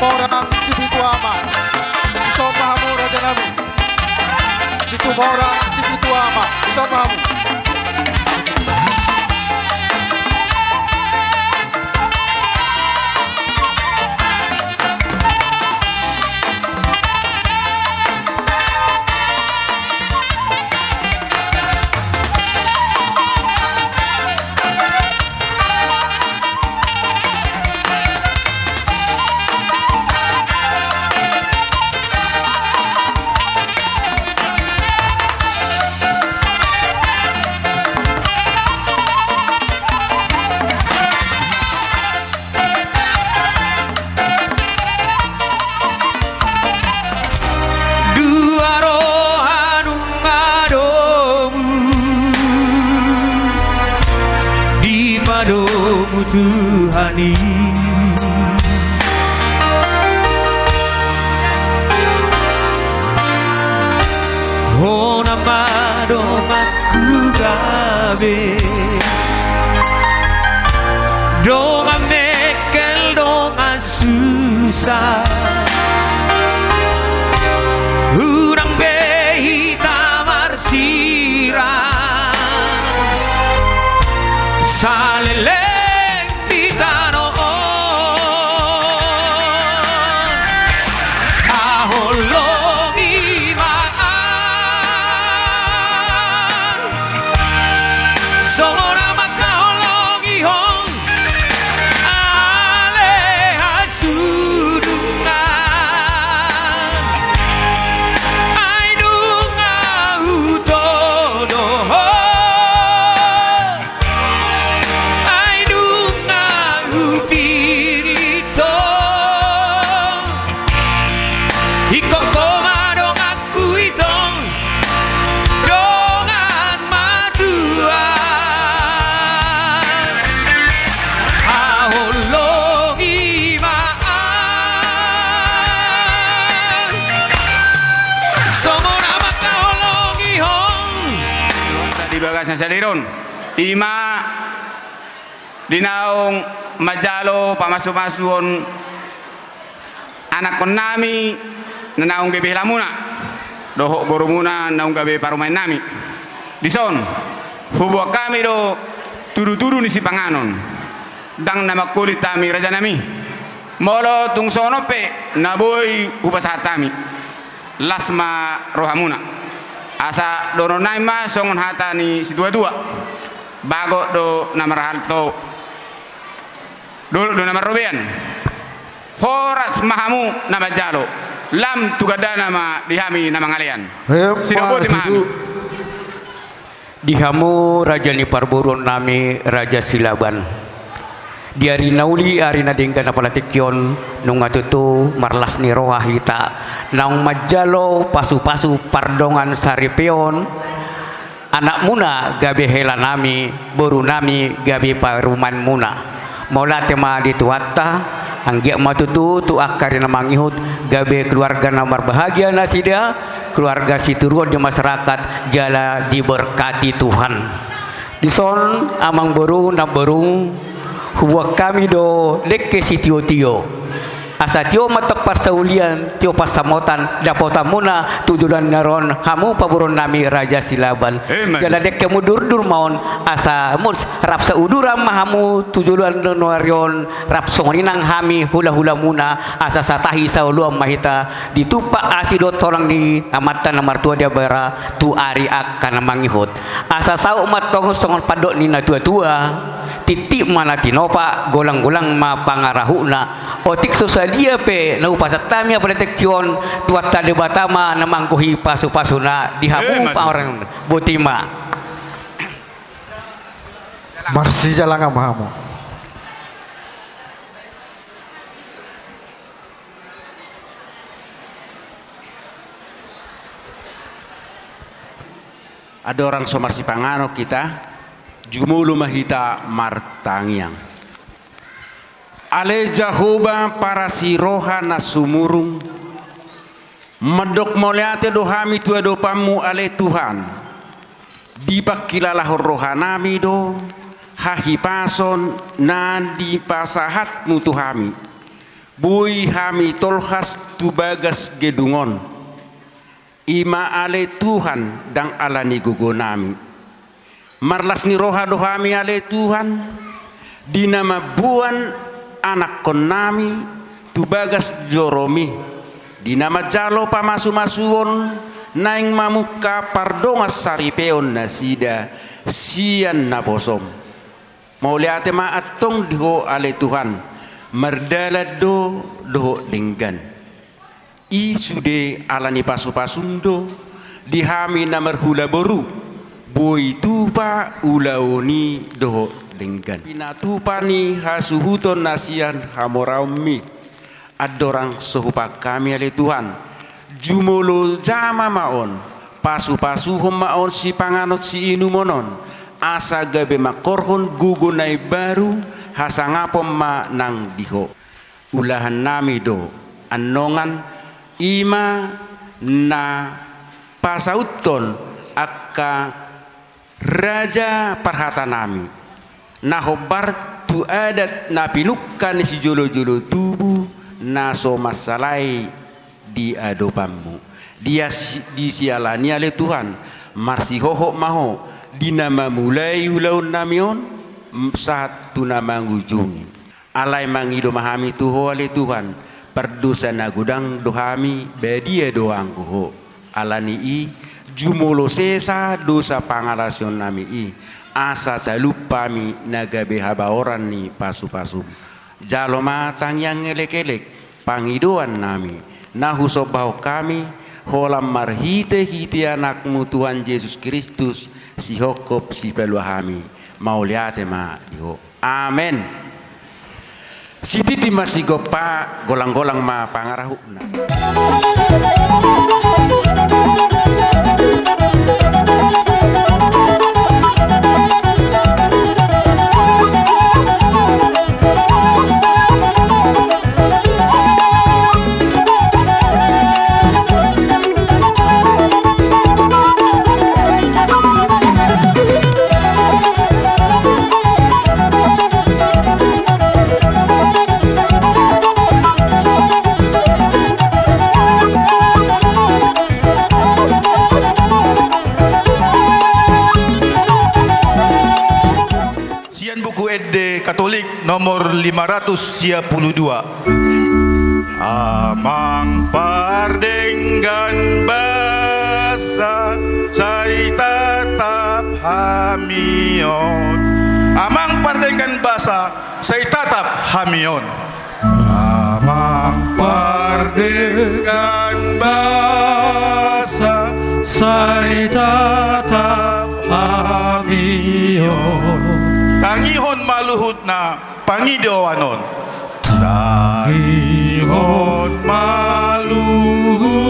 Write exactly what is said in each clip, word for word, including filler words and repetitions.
Situmorang Sipitu Ama. Dison ma hamu raja nami. Situmorang Sipitu Ama. Dison ma hamu. Dua roha nunga domu dipadomu Tuhan i. Hona ma donganku gabe dongan mengkel, dongan susah. Unang be hita marsirang saleleng di tano on. Haholongi ma au songon na mangkaholongi ho, ale hasudungan. Ai nunga hutodo ho, ai nunga hupillit ho. Ingkon ho ma donganku i tong, dongan matua. Haholongi ma au songon na mangkaholongi ho. Di bagas na sadari on, i ma di naung manjalo pamasumasuon anakkonnami na naung gabe helamuna dohot borumuna naung gabe parumaennami. Dison huboan hami do tudutudu ni sipanganon, ndang na mangkulit hami rajanami. Molo tung songon on pe na boi hupasahat hami, las ma rohamuna. Asa dohononnami ma songon hata ni situatua: Bagot do na marhalto, dolok do na marrobean. Horas ma hamu na manjalo, lam tu gandana ma di hami na mangalean. Sidok boti ma hami. Di hamu raja ni parboruonnami Raja Silaban, di ari na uli, ari na denggan apala tingki on, nunga tutu marlas ni roha hita naung manjalo pasupasu pardongan saripeon. Anakmuna gabe helanami, borunami gabe parumaenmuna. Mauliate ma di Tuhanta, anggiat ma tutu tu angka ari na mangihut gabe keluarga na marbahagia nasida, keluarga sitiruon di masyarakat jala diberkati Tuhan. Dison amangboru namboru, huboan hami do dengke sitiotio. Asa tio ma antong parsaulian, tio pansamotan dapotanmuna tu joloan ni ari on, hamu paboruonnami Raja Silaban. Jala dengke mundurdur ma on, asa muse rap sauduran ma hamu tu joloan ni ari on, rap songon i nang hami hulahulamuna, asa satahi saoloan ma hita ditumpak asi dohot holang ni Amanta na martua Debata tu ari angka na mangihut. Asa saut ma antong songon pandok ni natuatua, titip ma na tinopa, golanggolang ma pangarahutna. Otik so sadia pe na hupasahat hami apala tingki on, Tuhanta Debata ma na manggohi pasupasuna di hamu. Boti ma. Marsijalangan ma hamu. Andorang so marsipanganon hita, jumolo ma hita martangiang. Ale Jahowa parasi roha na sumurung, mandok mauliate do hami tu adopanmu ale Tuhan. Dipangkilalahon rohanami do hahipason na dipasahatmu tu hami. Boi hami tolhas tu bagas gedung on. I ma ale Tuhan, ndang ala ni gogonami. Marlas ni roha do hami ale Tuhan, di na mamboan anakkonnami tu bagas joromi, di na manjalo pamasumasuon naeng mamungka pardongansaripeon nasida sian naposom. Mauliate ma antong di Ho ale Tuhan, mardalan do dohot denggan. I sude ala ni pasupasum do di hami na marhula boru, boi tupa ulaon i dohot denggan. Pinatupa ni hasuhuton na sian hamoraonmi. Andorang so hupasahat hami ale Tuhan, jumolo jama ma on, pasupasuhon ma on sipanganon siinumon on, asa gabe mangkorhon gogo na imbaru, hasangapon ma nang di Ho. Ulahannami do annongan, i ma na pasauthon angka raja parhatanami, na hombar tu adat na pinungka ni sijolojolo tubu na so mansalai di adopanmu. Di as-, di siala ni i ale Tuhan, marsihohot ma Ho di na mamulai ulaonnami on, m-, sahat tu na mangujungi. Alai mangido ma hami tu Ho ale Tuhan, pardosa na godang do hami, badia do anggo Ho. Ala ni i, jumolo sesa dosa pangalaosionnami i, asa talup hami na gabe habaoran ni pasupasum. Jalo ma tangiang elekelek, pangidoannami, na husombahon hami, holan marhitehite Anakmu Tuhan Jesus Kristus, sihophop sipalua hami. Mauliate ma di Ho. Amen. Sititi ma sigompa, golanggolang ma pangarahutna. Sian Buku Ende Katolik nomor lima ratus sia pulu dua. Amang pardenggan basa, sai tatap hami on. Amang pardenggan basa, sai tatap hami on. Amang pardenggan basa, sai tatap hami on. Tangihon ma luhutna pangidoan on. Tangihon ma luhutna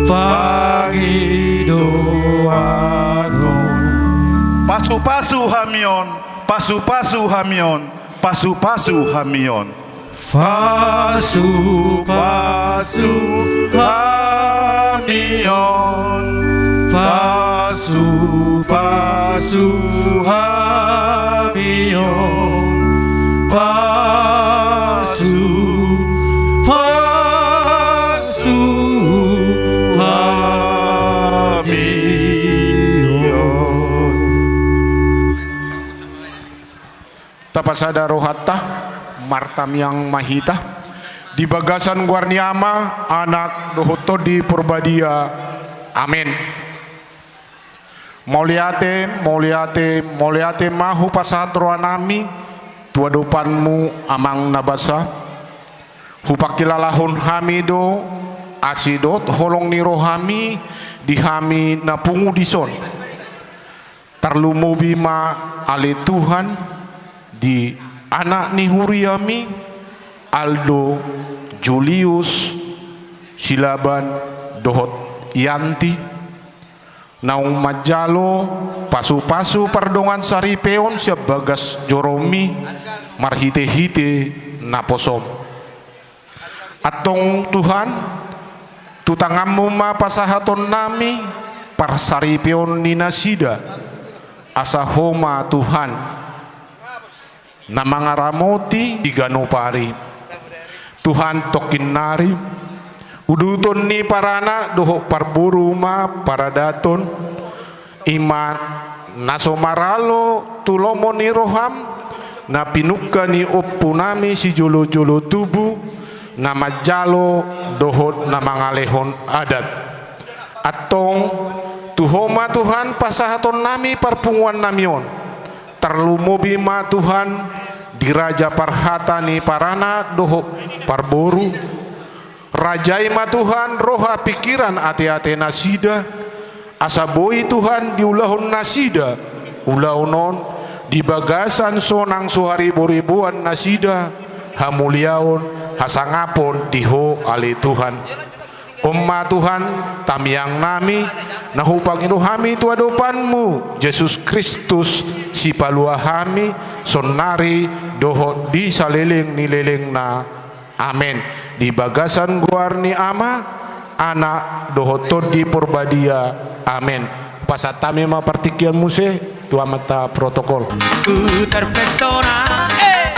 pangidoan on. Pasupasu hami on, pasupasu hami on, pasupasu hami on. Pasupasu hami on, pasupasu hami on, pasupasu hami on. Tapasada rohanta, martangiang ma hita. Di bagasan goar ni Ama, Anak, dohot Tondi Porbadia. Amen. Mauliate, mauliate, mauliate ma hupasahat rohanami tu adopanmu, Amang na basa. Hupangkilalahon hami do asi dohot holong ni rohami di hami na pungu dison. Tarlumobi ma ale Tuhan di anak ni huriami, Aldo, Julius, Silaban, dohot Yanti, naung manjalo pasupasu pardongansaripeon sian bagas joromi marhitehite naposom. Antong Tuhan, tu tanganmu ma pasahatonnami parsaripeon ni nasida, asa Ho ma Tuhan na mangaramoti di ganup ari. Tuhan, tongkin nari, uduton ni paranak dohot parboru ma paradaton, i ma na so maralo tu lomo ni roham, na pinungka ni ompunami sijolojolo tubu, na manjalo dohot na mangalehon adat. Antong, tu Ho ma Tuhan pasahatonnami parpunguannami on. Tarlumobi ma Tuhan di raja parhata ni paranak dohot parboru. Rajai ma Tuhan roha pingkiran ateate nasida, asa boi Tuhan diulahon nasida ulaon on di bagasan sonang so hariboriboan nasida, hamuliaon, hasangapon di Ho ale Tuhan. On ma Tuhan, tangiangnami, na hupangido hami tu adopanMu, Jesus Kristus, Sipalua hami, sonnari dohot di saleleng ni lelengna. Amen. Di bagasan goar ni Ama, Anak, dohot Tondi Porbadia. Amen. Pasahat hami ma partingkian muse tu amanta protokol. Ku terpesona, eh.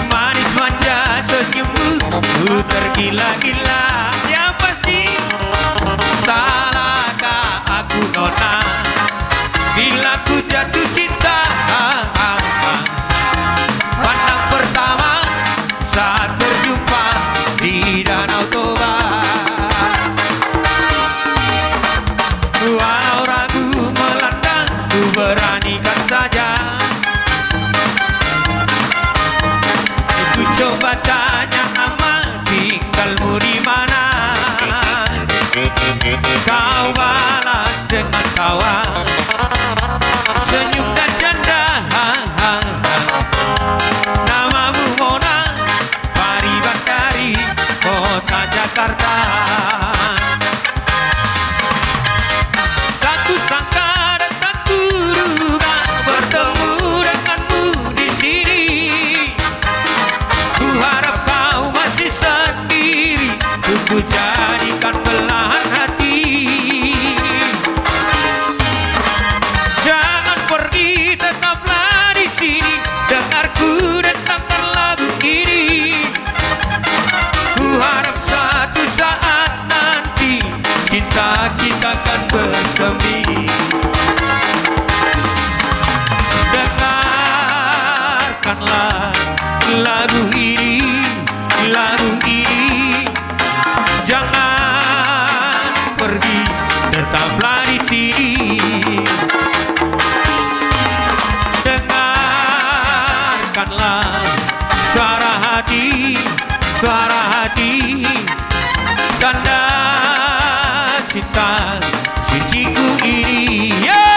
Manis manja senyummu, ku tergila-gila. Siapa sih? Salahkah aku, Nona, bila ku jatuh cinta? Pandang pertama saat berjumpa di Danau Toba. Walau ragu melanda, ku beranikan saja. Ku coba tanya, Ama, tinggalmu di mana? Kau balas dengan tawa, senyum dan canda. Namamu Mona, Pariban dari kota Jakarta. Tak kusangka dan tak kuduga bertemu denganmu di sini. Kuharap kau masih sendiri, ku jadikan belahan hati. Jangan pergi, tetaplah di sini, dengar ku dentangkan lagu ini. Kuharap suatu saat nanti cinta kita kan bersemi. Dengarkanlah lagu ini, lagu ini. Jangan pergi, tetaplah di sini. Dengarkanlah suara hati, suara hati, tanda cinta suciku ini. Yeay!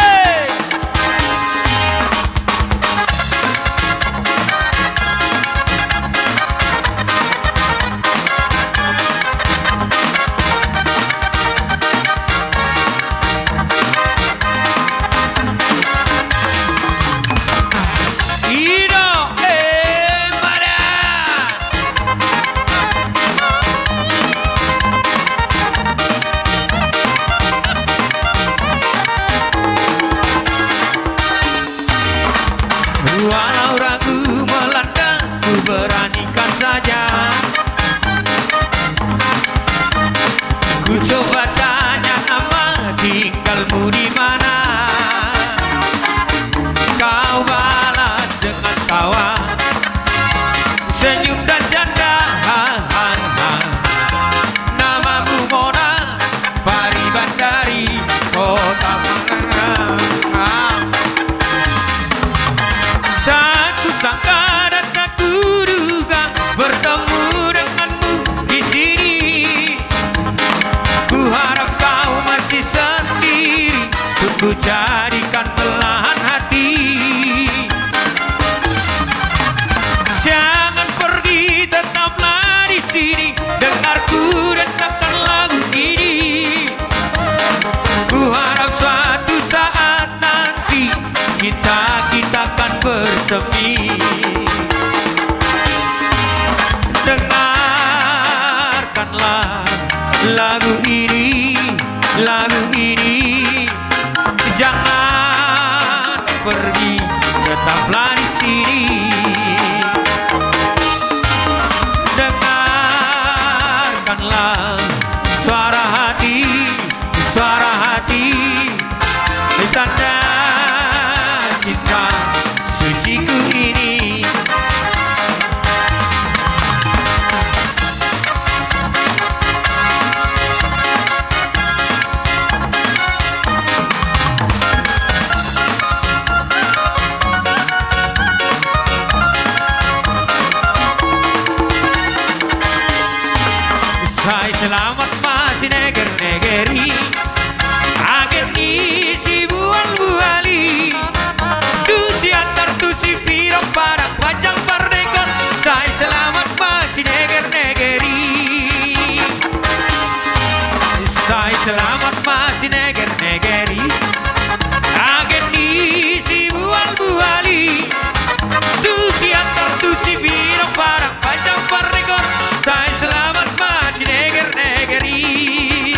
Ido, eh, pada. Walau ragu melanda, ku beranikan saja. Ku coba tanya, Ama, tinggalmu di mana? Kau balas dengan tawa, senyum dan canda. Namamu Mona, Pariban dari kota Tangerang. Tak kusangka dan tak kuduga bertemu denganmu di sini. Kuharap kau masih sendiri, untuk ku jadikan belahan hati. Jangan pergi, tetaplah di sini, dengar ku dentangkan lagu ini. Kuharap suatu saat nanti cinta kita kan bersemi. Dengarkanlah lagu ini, lagu ini. Jangan pergi, Tetaplah di sini. Dengarkanlah suara hati, suara hati, tanda cinta suciku ini. Sai selamat ma sineger-neger i, agen ni sibual-bual i. Tu Siantar, tu Sipirong, Padang Panjang, Pardengkon, sai selamat ma sineger-neger i. Sai selamat ma sineger-neger i, agen ni sibual-bual i. Tu Siantar, tu Sipirong, Padang Panjang, Pardengkon, sai selamat ma sineger-neger i.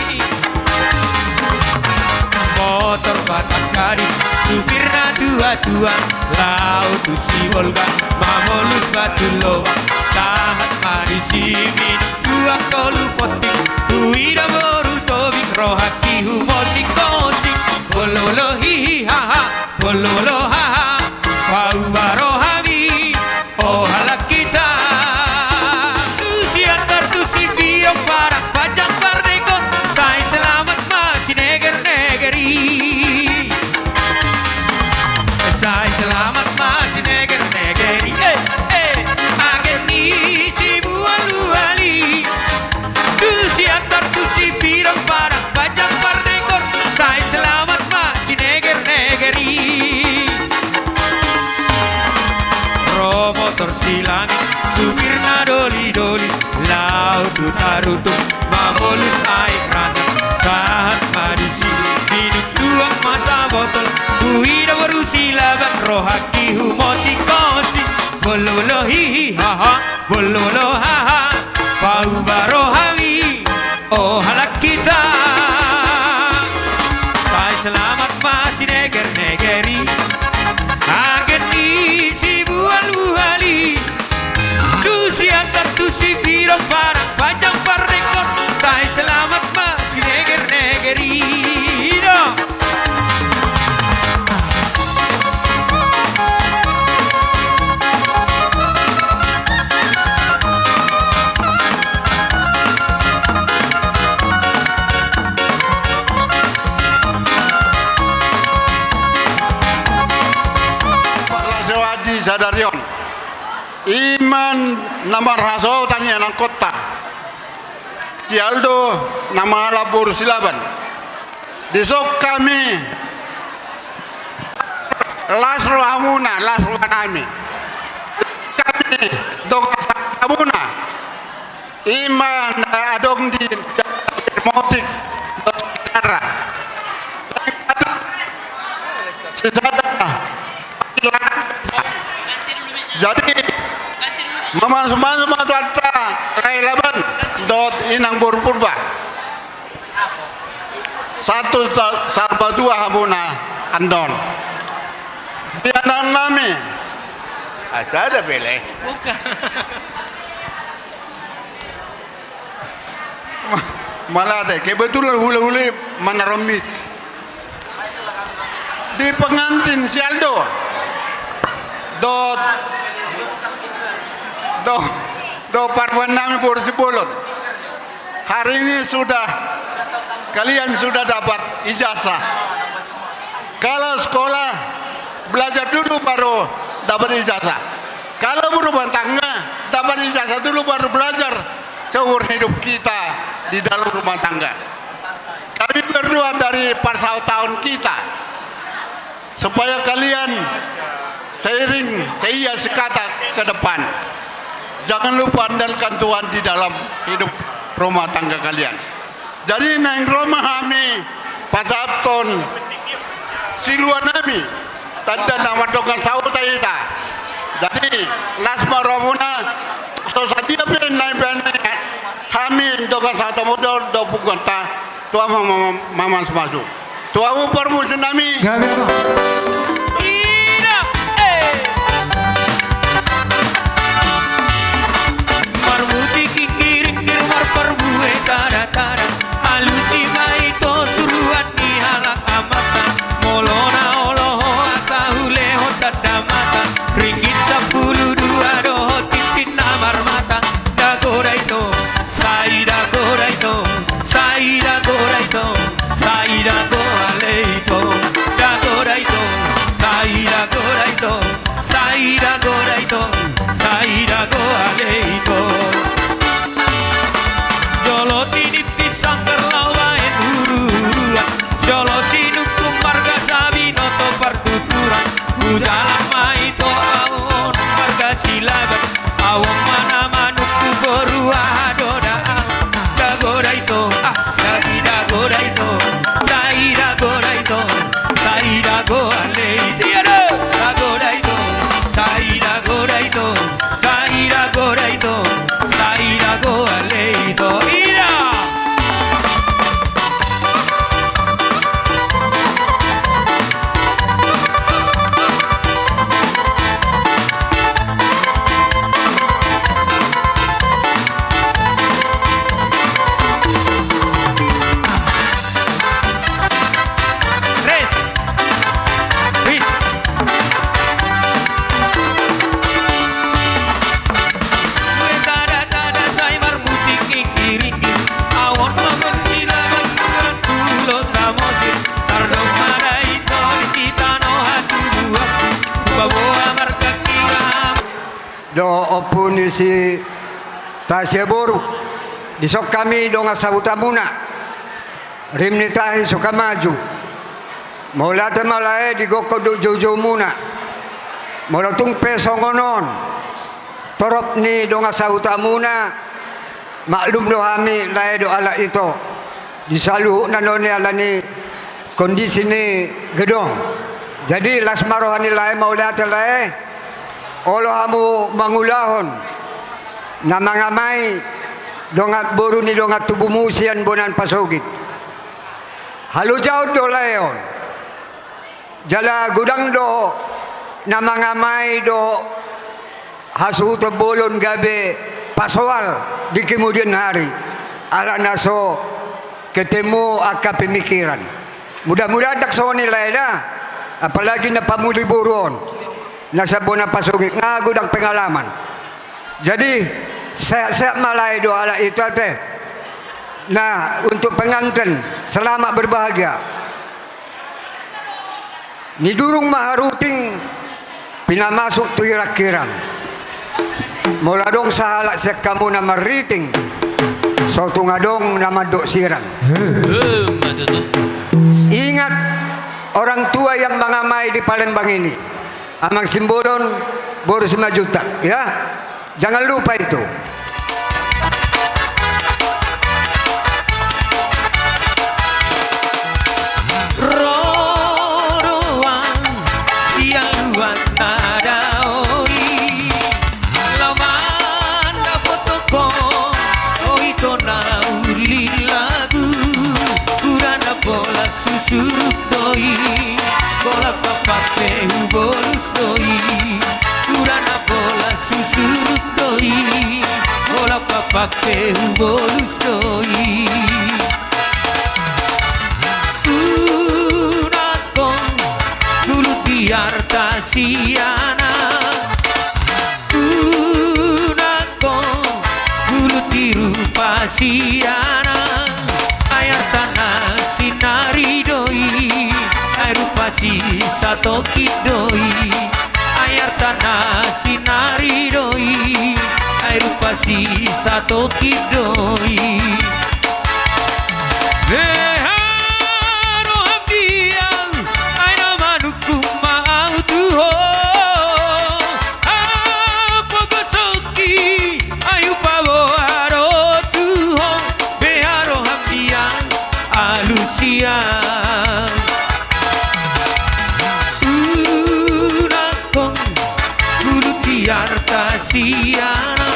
Motor batang kari, supirna tua-tua, laho tu Sibolga, mamolus batu lobang, sahat ma disi minum tuak tolu potik, huida boru Tobing, rohangki humosing-hosing. Bolo-bolo hihi haha, bolo-bolo haha, paubah rohami, o halak hita. Tu Siantar, tu Sipirong, Padang Panjang, Pardengkon, sai selamat ma sineger-neger i. Sai selamat ma sineger-neger i. Eh, eh, agen ni sibual-bual i. Tu Siantar, tu Sipirong, Padang Panjang, Pardengkon, sai selamat ma sineger-neger i. Ro motor Silangit, supirna doli-doli, laho tu Tarutung, mamolus aek randang, sahat ma disi minum tuak ma sabotol, huida boru Silaban, rohangki humosing-hosing. Bolo-bolo hihi haha, bolo-bolo haha, paubah rohami, o halak hita. Sai selamat ma sineger-neger i, agen ni sibual-bual i. Tu Siantar, tu Sipirong, Padang Panjang, Pardengkon, sai selamat ma sineger-neger i. I do. Parnasehat di sadari on, i ma na marhasohotan i anakkonta. Sialdo na mangalap boru Silaban. Dison hami las rohamuna, las rohanami. Hami dongan sahutamuna. I ma na adong di Motik, dohot Sisada. Jadi, mamasu-masu ma tu Amanta Lae Laban dohot Inang boru Purba. Sahat tu sa-, saur matua hamuna annon. Di anaknami. Asa ada bele. Bukan. Ma-, mauliate, kebetulan hula-hula i manarom mic. Di pengantin Sialdo. Dohot, dohot, dohot parmaennami boru Simbolon. Hari ini sudah, kalian sudah dapat ijazah. Kalau sekolah, belajar dulu baru dapat ijazah. Kalau berumah tangga, dapat ijazah dulu baru belajar seumur hidup kita di dalam rumah tangga. Kami berdoa dari parsahutaon kita, supaya kalian seiring, seia, sekata ke depan. Jangan lupa andalkan Tuhan di dalam hidup rumah tangga kalian. Jadi naeng ro ma hami pasahathon siluanami, tanda na mardongan sahuta hita. Jadi las ma rohamuna, so sadia pe naeng pe hami dongan sahutamuna dohot punguanta, tu hamu ma-, ma-, mamasu-masu. Tu hamu parmusiknami. Gabe ma. Ida, eh, Dohot ompu ni si Tasia boru, dison hami dongan sahutamuna, Rim ni Tahi Sukamaju. Mauliate ma lae di gokhon dohot joujoumuna. Molo tung pe songon on torop ni dongan sahutamuna, maklum do hami lae dohot halak ito di saluhutna on, alani kondisi ni gedong. Jadi las ma roha ni lae, mauliate lae. Olo hamu mangulahon na mangamai dongan boru ni dongan tubumu sian bona ni pasogit. Halojaon do lae on. Jala godang do na mangamai dohot hasuhuton bolon gabe pasoal di kemudian hari, ala na so ketemu angka pemikiran. Mudah-mudahan ndang songon i lae da, apalagi na pamuli boru on, na sian bona pasogit, nga godang pengalaman. Jadi sehat-sehat ma lae dohot halak ito ate. Nah, untuk pengantin, selamat berbahagia. Nidurung ma haruting, pinamasuk tu hirang-hirang. Molo adong sahalak sian hamu na marriting, so tung adong na mandok sirang. Ingat orang tua yang mangamai di Palembang ini, Amang Simbolon, boru Simanjuntak, ya. Jangan lupa itu. Ro do au sian luat na dao i, laho mandapothon ho, o ito na uli lagu. Hurang na pola susur do i, pola papak pe hubolus do i. Hurang na pola susur do i, pola papak pe hubolus do i. Unangkon, gulut di arta sian na. Unangkon, gulut di rupa sian na. Ai arta na sinari do i, ai rupa si satongkin do i. Ai arta na sinari do i, ai rupa si satongkin do i. Beha roham di au, ai na manungkun ma au tu ho. Apo gosokki, ai hupaboa do tu ho. Beha roham di au, alusi au. Unangkon, gulut di arta sian na.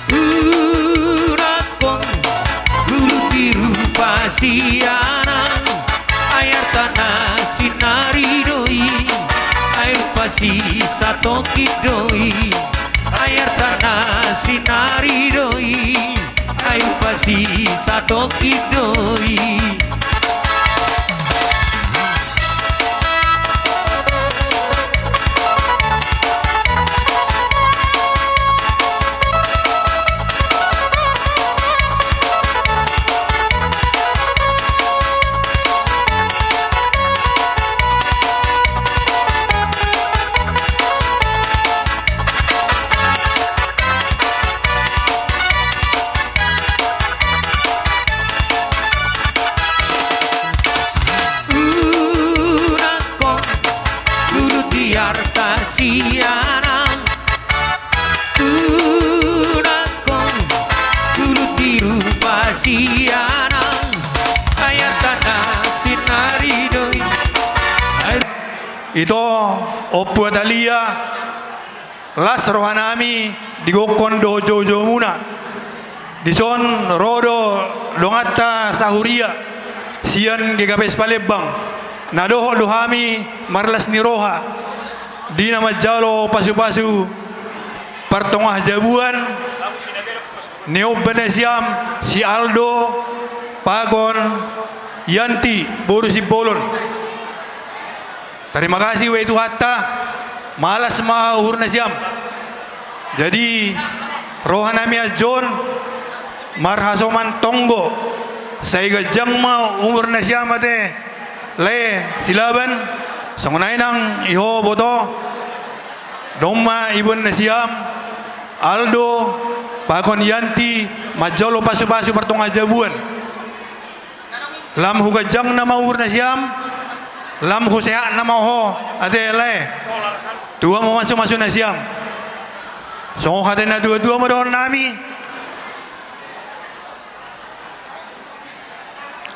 Unangkon, gulut di rupa sian na. Ai arta na sinari do i, ai rupa si satongkin do i. Ai arta na sinari do i, ai rupa si satongkin do i. Unangkon, gulut di arta sian na. Unangkon, gulut di rupa sian na. Ai arta na sinari do i. Ito, Ompu Atalia, las rohanami di gokhon dohot joujoumuna. Dison ro do donganta sahuria sian G K P S Palembang, na dohot do hami marlas ni roha di na manjalo pasupasu partongah jabuan ni ompunami sian si Aldo pakon Yanti boru Simbolon. Tarima kasih, ue Tuhanta, malas ma uhurnasiam. Jadi rohanami anjon marhasoman tonggo, sai ganjang ma umurnasiam ate, lae Silaban, songon i nang i ho boto. Adong ma iboan nasiam, Aldo, pakon Yanti, manjalo pasu-pasu partonga jabuan. Lam huganjang nama umur nasiam, lam husehat nama ho, ate lae. Tua ma masu-masu nasiam. Songon hata ni na tua-tua ma dohonon nami.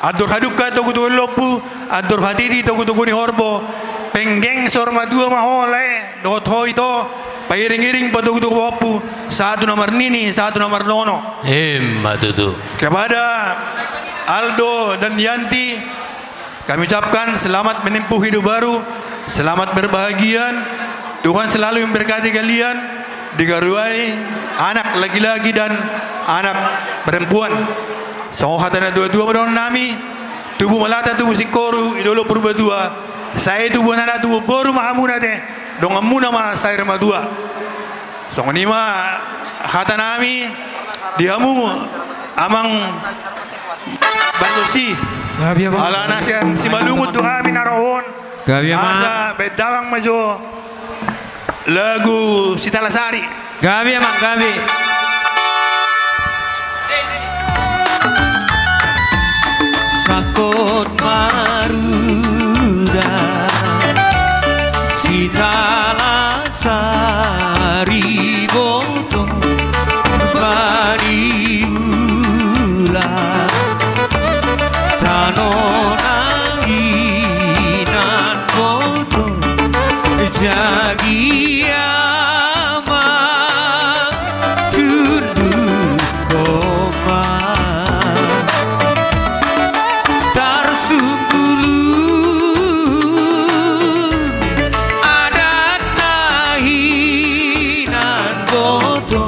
Andor hadungka togu-togu ni lombu, andor hatiti togu-togu ni horbo, penggeng saur matua ma ho lae, dohot ho ito, pairing-iring patogu-togu pahompu, sahat tu na marnini, sahat tu na marnono. Ima tutu. Kepada Aldo dan Yanti, kami ucapkan selamat menempuh hidup baru, selamat berbahagia, Tuhan selalu memberkati kalian, dikaruniai anak laki-laki dan anak perempuan. Songon hata ni na tua-tua ma dohonon nami, tubu ma lata tubu singkoru, i do Purbatua, sai tubuan anak tubuan boru ma hamuna ate, donganmuna ma saur matua. Songon i ma hata nami di hamu amang Bantusi. Gabe amang. Ala na sian Simalungun tu hami na ro on. Gabe amang. Asa baen damang ma jo lagu Sitalasari. Gabe amang, gabe. Sangkot maruda Sitala sari boto bani ula, tano nang inan boto jagia ma tunduk homa. Tarsunggulun adat na hinan boto,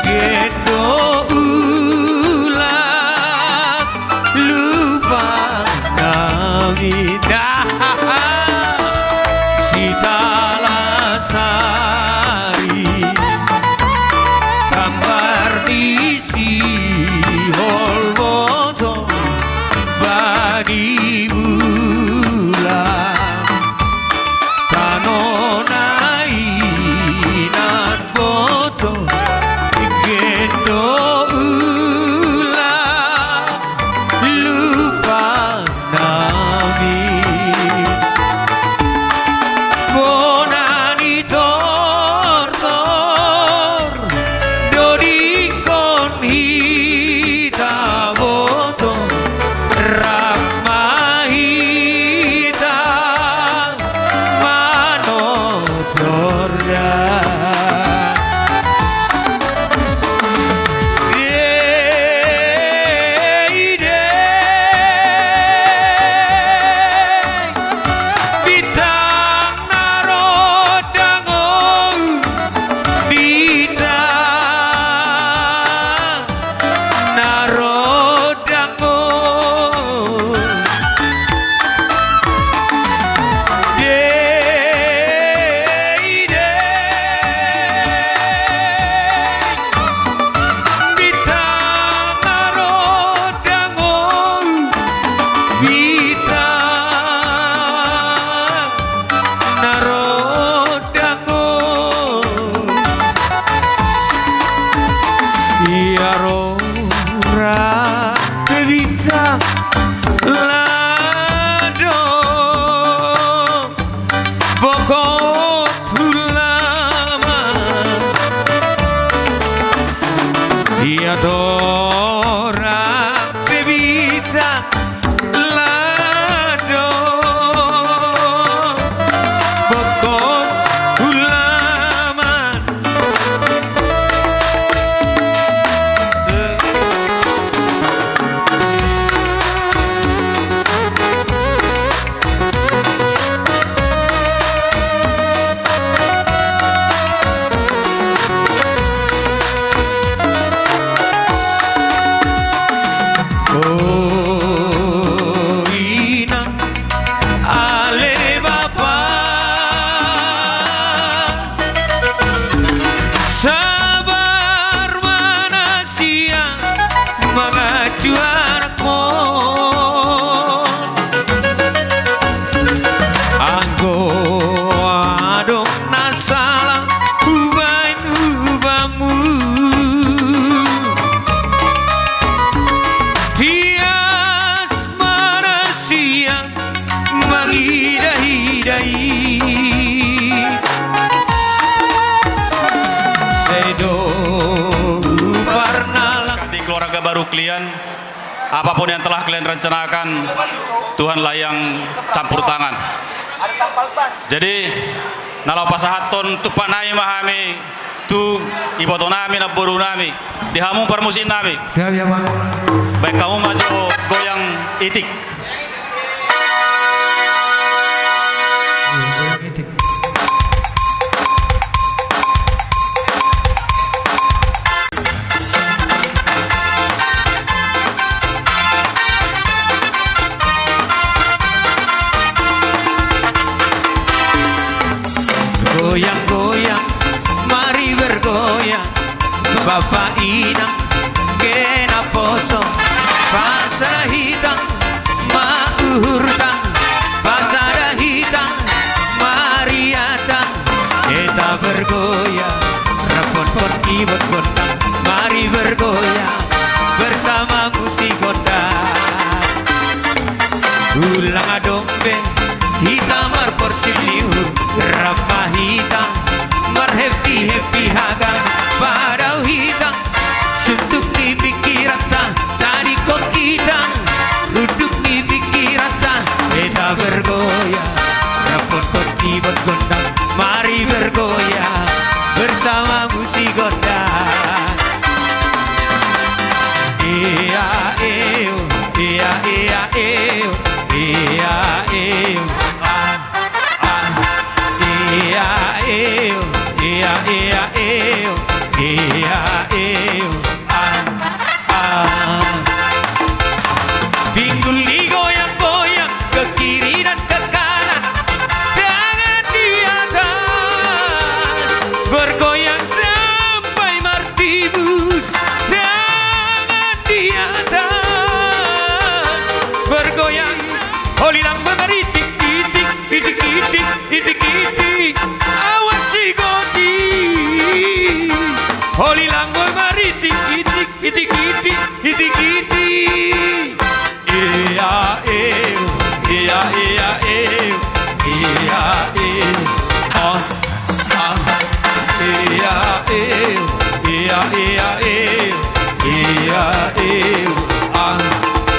gendo ula lupa nami da. Sitalasari, gambar ni sihol boto bani ula, tano nang inan boto, gendo ula lupa nami. Bona ni tortor do dingkon hita boto, rap ma hita manortor da. Deidei, bintang na rondang on, bintang na rondang on. Deidei, bintang na rondang on, bintang na rondang on. Ia ro rap bintang, lado bokot hulaman. Ia ro rap bintang, lado bokot hulaman. Di keluarga baru kalian, apapun yang telah kalian rencanakan, Tuhanlah yang campur tangan. Jadi, na laho pasahathon tumpak nami ma hami tu iboto nami, namboru nami, di hamu parmusik nami. Baen hamu ma jo goyang itik. Goyang-goyang, mari bergoyang. Bapa inang, angka na poso, pasada hitang ma uhurta, pasada hitang ma riata. Hita bergoyang, rap hon-hon kibot gondang. Mari bergoyang bersama musik gondang. Ulang adong be hita marporsi ni uhur, rap ma hita marhappy-happy haga. Padao hita, suntuk ni pingkiranta, tadingkon hita, runduk ni pingkiranta. Hita bergoyang, rap hon-hon kibot gondang. Mari bergoyang bersama musik gondang. Ia, eu, ia, ia, eu, ia, eu, ah, ah. Ia, eu, ia, ia, eu, ia, eu, ah, ah. Pinggul ni goyang-goyang, ke kiri dan ke kanan, tangan di atas, bergoyang sampai martibus. Tangan di atas, bergoyang. Holilang ma maritik-itik, itik-itik, itik-itik, awas sigoti. Holilang ma maritik-itik, itik-itik, itik-itik. Ia, eu, ia, ia, eu, ia, eu, ah, ah. Ia, eu, ia, ia, eu, ia, eu, ah,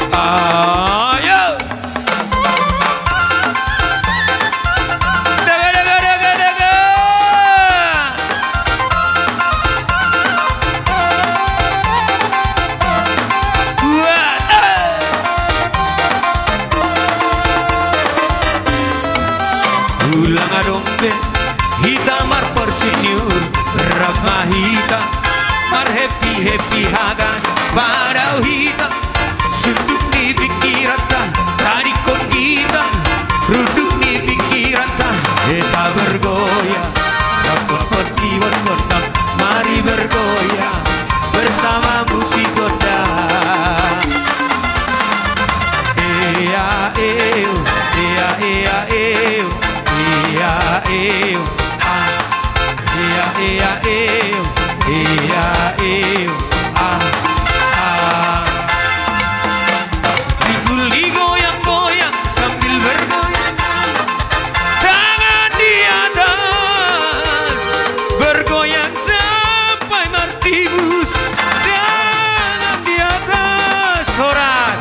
ah. Yo! Daga, daga, daga, daga. Ulang adong be hita marporsi ni uhur, rap ma hita marhappy-happy haga. Padao hita, suntuk ni pingkiranta, tadingkon hita, runduk ni pingkiranta. Hita bergoyang, rap hon-hon kibot gondang. Mari bergoyang bersama musik gondang. Ia, eu, ia, ia, eu, ia, eu, ah. Ia, ia, eu, ia, eu, ah, ah. Pinggul ni goyang-goyang sambil bergoyang. Tangan di atas, bergoyang sampai martibus. Tangan di atas, horas.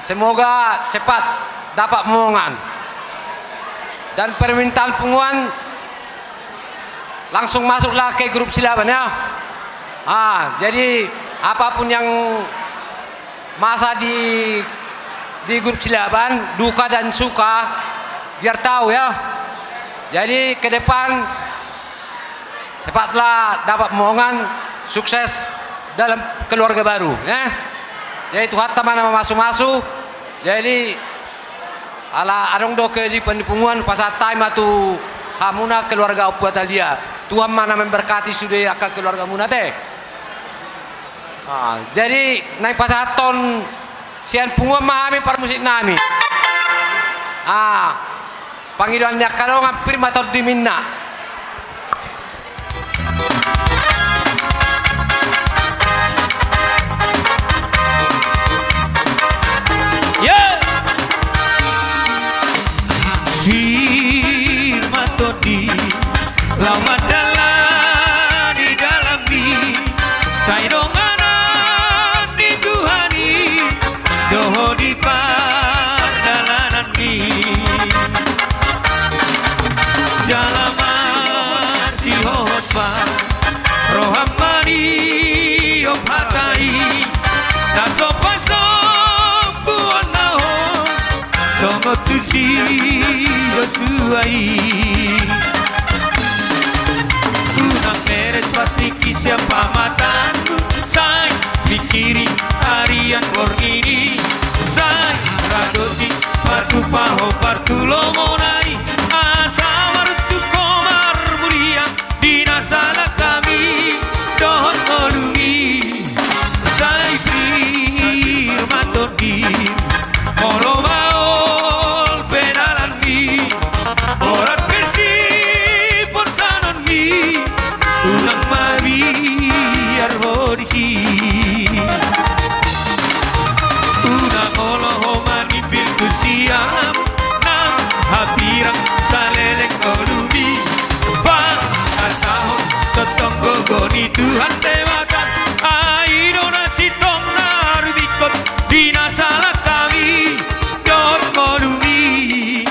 Semoga cepat dapat momongan. Dan permintaan punguan langsung masuklah ke grup Silaban, ya. Ah, jadi apapun yang masa di, di grup Silaban, duka dan suka, biar tahu, ya. Jadi ke depan cepatlah dapat momongan, sukses dalam keluarga baru, ya. Jadi Tuhanta ma na mamasu-masu. Jadi ala adong do kehidupan di punguan, pasahat hami ma tu hamuna keluarga Ompu Atalia. Tuhan ma na memberkati sude angka keluargamuna, te. Ah, jadi naeng pasahathon sian punguan ma hami parmusik nami. Ah, pangidoan ni angka dongan, pir ma tondi ninna. Ye! Pir ma tondi laho mandalani dalanmi, sai donganan ni Tuhan i dohot di pardalananmi. Jala marsihohot ma roham maniop hata i, na so pasombuon na ho songon tusi Josua i. Unang meres patingki sian pamataanmu, sai pingkiri arian borngin i, sai radosi partupa ho partulomona i, asa maruntuk ho marmulia di na salangkami dohot ngolumi. Sai pir ma tondi, molo maol pe dalanmi, horas pe siporsanonmi, unang mabiar ho disi. Unang olo ho manimpil tu siamun, nang hapirang saleleng ngolumi. Pasahathon tongtong gogo ni Tuhan Debata, ai do na sintong na rumingkot di na salangkami dohot ngolumi.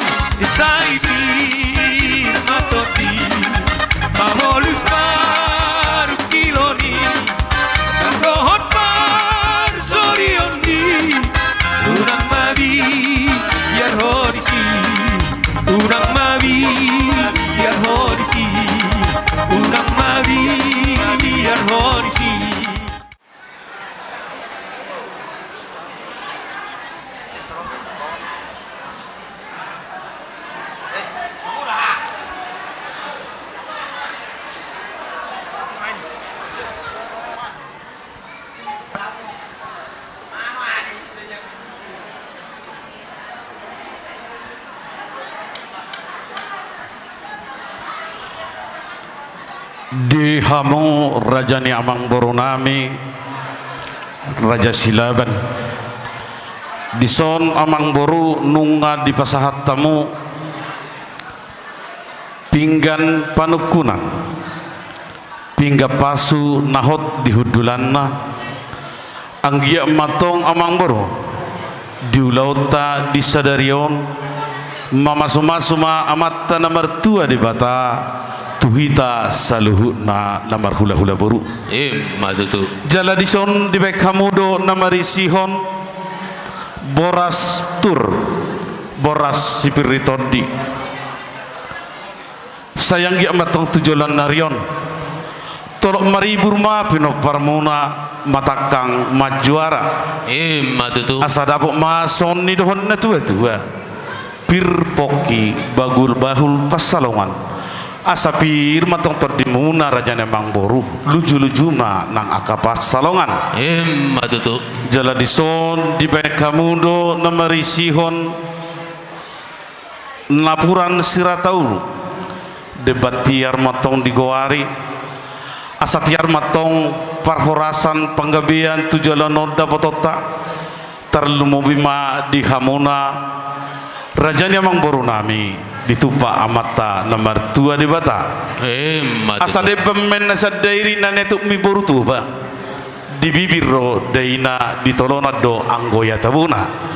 Sai pir ma tondi, mamolut parungkilonmi, nang dohot parsorionmi, unang mabiar ho disi. Unang mabiar ho disi. Unang mabiar ho disi. Di hamu raja ni amangboru nami, Raja Silaban. Dison amangboru nunga dipasahat hamu pinggan panungkunan, pinggan pasu na hot di hundulanna. Anggiat ma antong amangboru, di ulaonta di sadari on, mamasumasu ma Amanta na martua Debata tu hita saluhutna na marhulahula boru. Ima tutu. Jala dison dibaen hamu do na marisihon boras tur, boras sipir ni tondi. Sai anggiat ma antong tu joloan ni ari on, tolop maribur ma pinomparmuna, matangkang manjuara. Ima tutu. Asa dapot ma songon nidokhon natuatua: Pir pongki, bahul-bahul pansalongan. Asa pir ma antong tondimuna raja ni amangboru, luju-luju ma nang angka pansalongan. Ima tutu. Jala dison dibaen hamu do na marisihon napuran sirata ulu. Demban tiar ma antong digoari, asa tiar ma antong parhorasan panggabean tu joloan on dapotonta, tarlumobi ma di hamuna raja ni amangboru nami, ditumpak Amanta na martua Debata. Ima tutu. Asa demban ma i na sian dairi na niatupmi boru Toba, di bibir do daina, di tolonan do anggo ia tabona.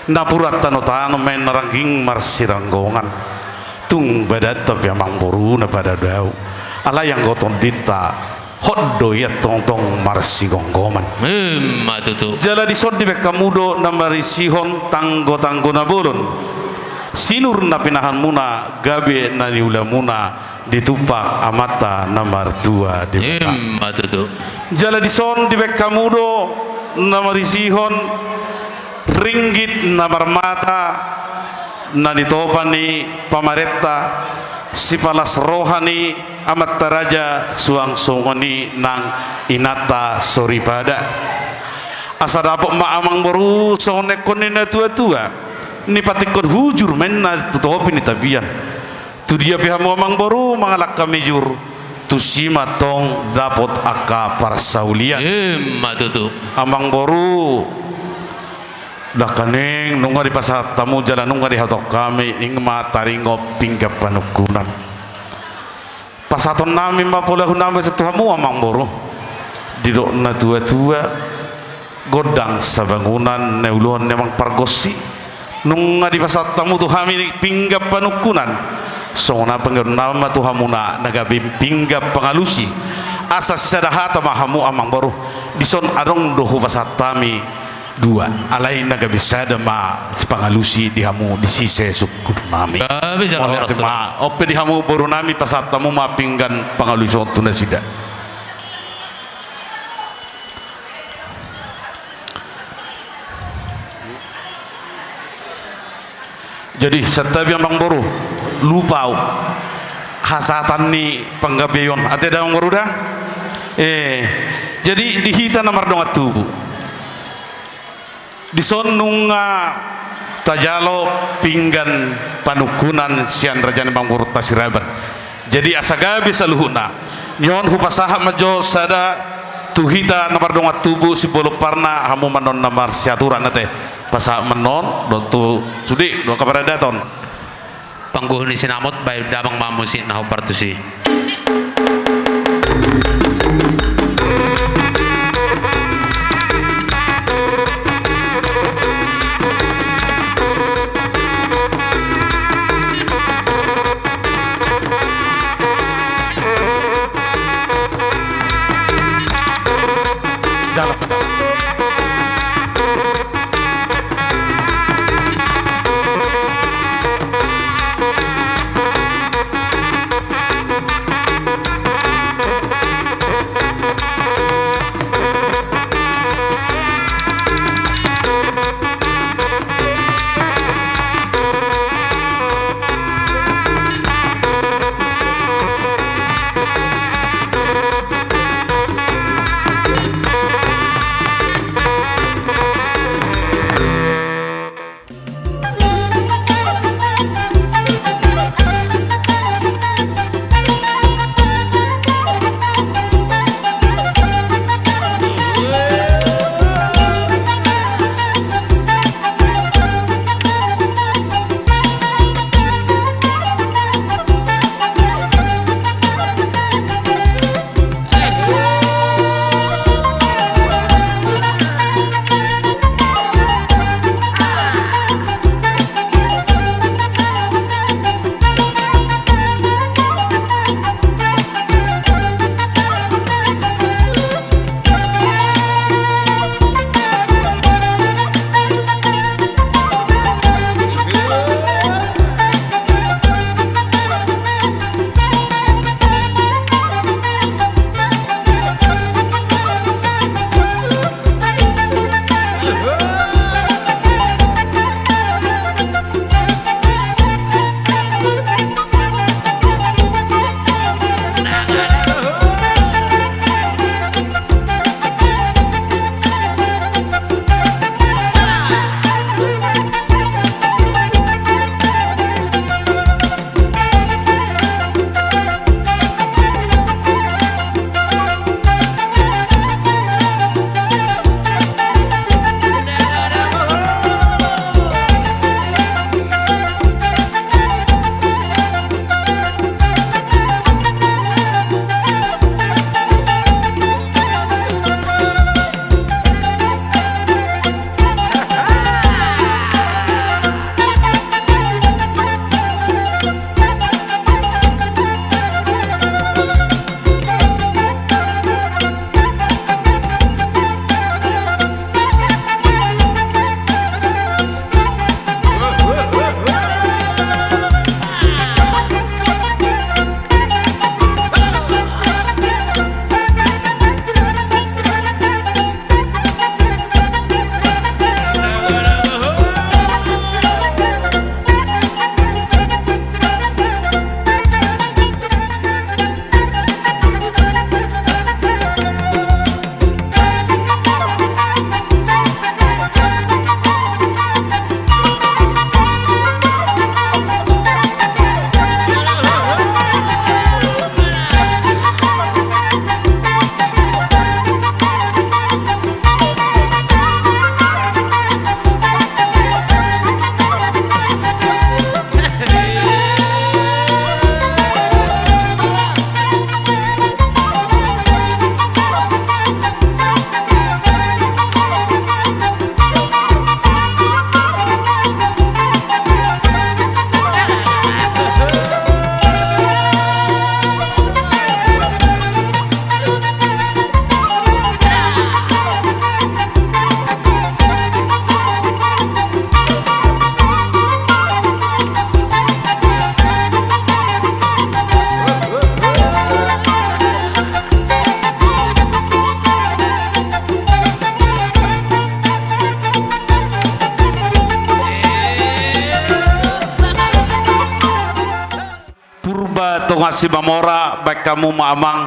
Napuran tano-tano ma i na rangging marsiranggongan. Tung badanta pe amangboru na padao-dao. Alai anggo tondinta, hot do ia tongtong marsigomgoman. Ima tutu. Jala dison dibaen hamu do na marisihon tanggo-tanggo na bolon. Sinur na pinahanmuna, gabe na niulamuna, ditumpak Amanta na martua Debata. Ima tutu. Jala dison dibaen hamu do na marisihon ringgit na marmata, na nitopa ni pamarenta, sipalas roha ni amanta raja, suang songon i nang inanta soripada. Asa dapot ma amangboru songon na nidok ni natua-tua, nipatingkon hujur ma inna tu topi ni tapian. Tu dia pe hamu amangboru mangalangka mijur, tusi ma tong dapot angka parsaulian. Ima tutu. Amangboru, dangkaning nunga dipasahat hamu jala nunga dihatop hami, ing ma taringot pinggan panungkunan. Pasahatonnami ma pola hu nami tu hamu amangboru. Didok natua-tua, gondang sabangunan na niulohon ni amang pargonsi. Nunga dipasahat hamu tu hami pinggan panungkunan, songon na panggoionnami ma tu hamuna na gabe pinggan pangalusi. Asa sada hata ma hamu amangboru. Dison adong do hupasahat hami dua, alai na gabe sada ma sipangalusi di hamu di sise sungkunnami. Gabe jala horas ma. On pe di hamu borunami, pasahat hamu ma pinggan pangalusi on tu nasida. Jadi santabi amangboru, lupa au hasahatan ni panggabei on, ate da amangboru da. Eh, jadi di hita na mardongan tubu, dison nunga tajalo pinggan panungkunan sian raja ni amangborunta Siraban. Jadi asa gabe saluhutna, nion hupasahat ma jo sada tu hita na mardongan tubu, simbol parna, hamu ma annon na marsiaturan ate. Pasahat ma annon dohot tu sude dohot angka paradaton. Panggual ni sinamot, baen damang ma musik na hombar tusi. Toga Simamora, baen hamu ma amang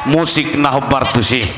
musik na hombar tusi.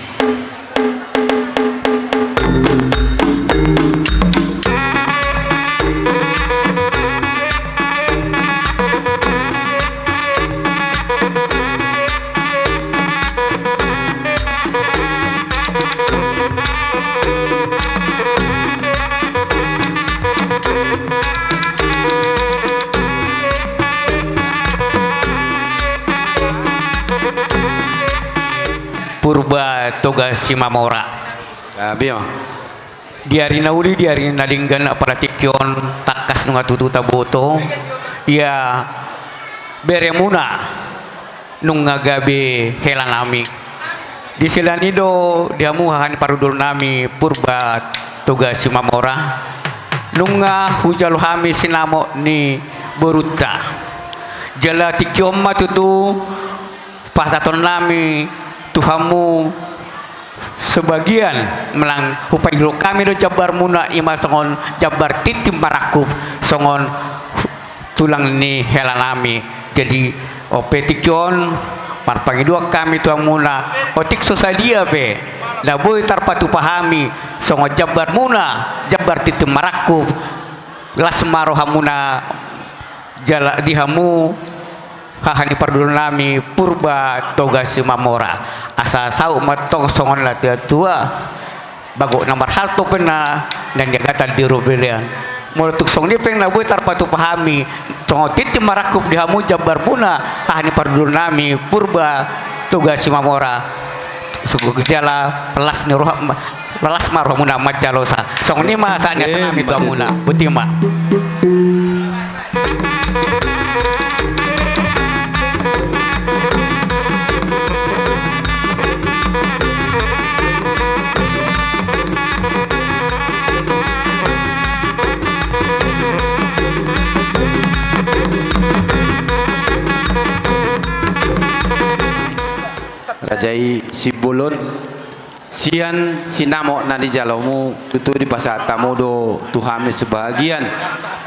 Purba Toga Simamora. Ah, bia. Di ari na uli, di ari na denggan, apala tingki on tangkas nunga tutu taboto ia beremuna nunga gabe helanami. Di siala ni do di hamu haha ni parhundulnami Purba Toga Simamora, nunga hujalo hami sinamot ni borunta. Jala tingki on ma tutu pasahatonnami tu hamu sebagian manang hupaihut hami do jambarmuna, ima songon jambar tintin marangkup songon tulang ni helanami. Jadi, on pe tingki on marpangidoan hami tu hamuna, otik so sadia pe na boi tarpatupa hami songon jambarmuna, jambar tintin marangkup, las ma rohamuna jala di hamu haha ni parhundulnami Purba Toga Simamora. Asa saut ma tong songon na tua-tua, bagot na marhalto pe na niagatan di robelean. Molo tung songon i pe na boi tarpatupa hami songon tintin marangkup di hamu jambarmuna haha ni parhundulnami Purba Toga Simamora. Sungguh jala las ni roha, las ma rohamuna manjalosa. Songon i ma sahat ni hata nami tu hamuna. Botima. Raja i Simbolon. Sian sinamot na nijalomu tutu dipasahat hamu do tu hami sebagian